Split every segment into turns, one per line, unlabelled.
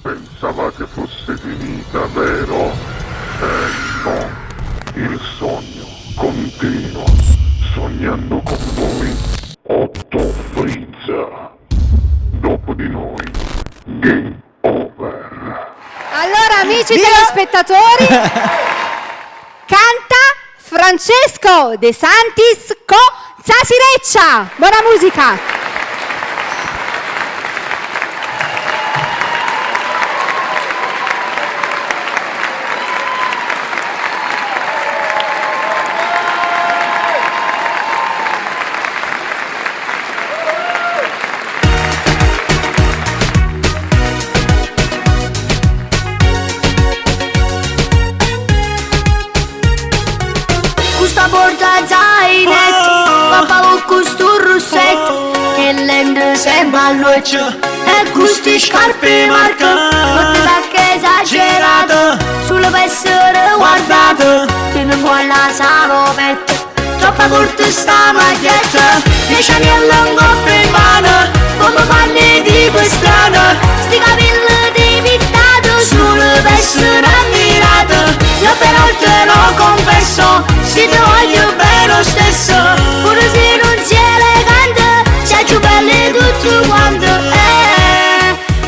Pensavate fosse finita, vero? Eh no, il sogno continua, sognando con voi Otto Freezer. Dopo di noi, Game Over.
Allora, amici telespettatori, canta Francesco De Santis con Sasireccia. Buona musica!
Cu sta porta zainetto, papà con questo russetto, che lente sempre all'occhio, e con queste scarpe marca, non ti che esagerata, solo per essere guardata, tieni quella salopetta, troppo corta sta maglietta, 10 anelli in coppa in mano, come fanno i tipi strani, sti capelli di pittato, solo per essere ammirato, io però te lo confesso, se ti voglio bene lo stesso, pure se non sei elegante, sei più bella di tutto quanto,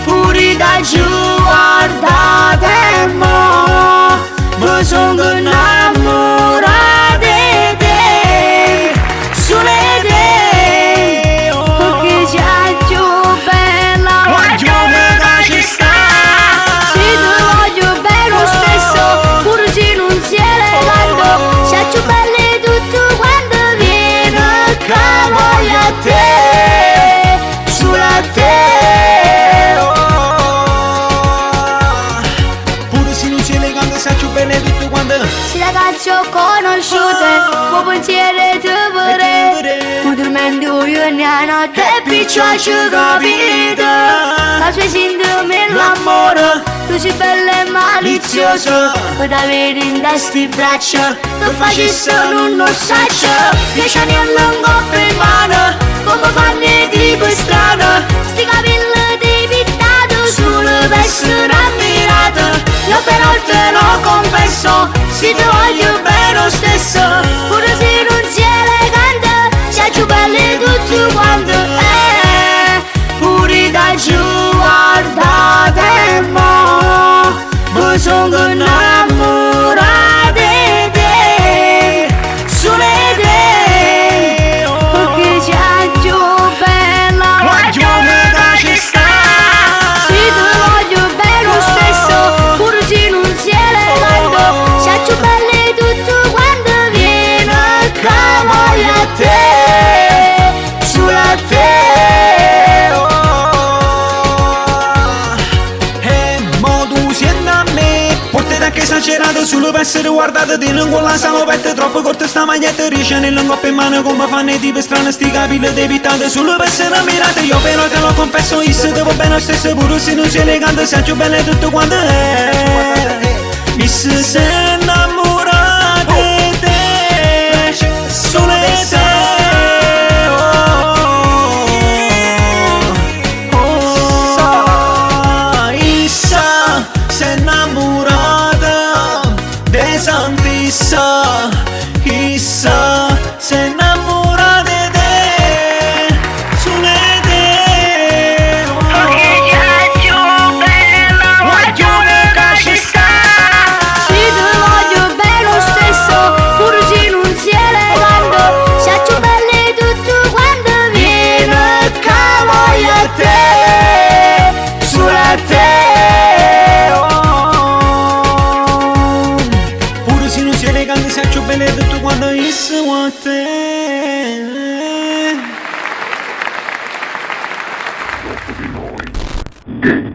pure da giù guardate mo, mi sono innamorato di te, solo di te, perché sei più bella,
Guaglione che ci sta.
Se ti voglio bene lo stesso, pure se non sei elegante, sei più bella di tutto quanto, vieni che voglio a te, solo a te.
Oh. Pure se non sei elegante, sei più bella di tutto quanto.
Se la canzone conosciute, può pensiero ti vorrei. Tu dormendo io nella notte, piccio ci capito. La sua sindrome
L'amore
tu sei bella e maliziosa, poi avere in testa braccia, tu facessi non lo saccio. 10 anelli in coppa in mano, come fanno i tipi strani, sti capelli di pittato, solo per essere ammirato. Io però te lo confesso, se ti voglio bene lo stesso, pure se non sei elegante, sei più bella di tutto quanto,
pure da giù guardate mo, mi sono innamorato di te, solo di te,
perché sei più bella,
Guaglione che ci sta.
Se ti voglio bene lo stesso, pure se non sei elegante, sei più bella di tutto quanto, vieni
che voglio a te, solo a te, oh. E mo tu sienti a me, portate anche esagerato solo per essere guardato, di non con la salopetta, troppo corta sta maglietta, 10 anelli in coppa in mano, come fanno i tipi strani, sti capelli depittati, solo per essere ammirato. Io però te lo confesso, io se ti vo' bene lo stesso, pure se non sei elegante, sei più bella di tutto quanto è. Mi sei innamorato di te, solo di te, oh, oh, Issa si è innamorata de Santissa, Issa si è innamorata di te, solo di te, oh. Guaglione che ci sta.
Se ti voglio bene lo stesso, pure se non sei elegante, sei più bella di tutto quanto, vieni
che voglio a te, solo a te, oh. Pure se non sei elegante, sei più bella di tutto quanto, io sono a te.
Dopo di noi, Game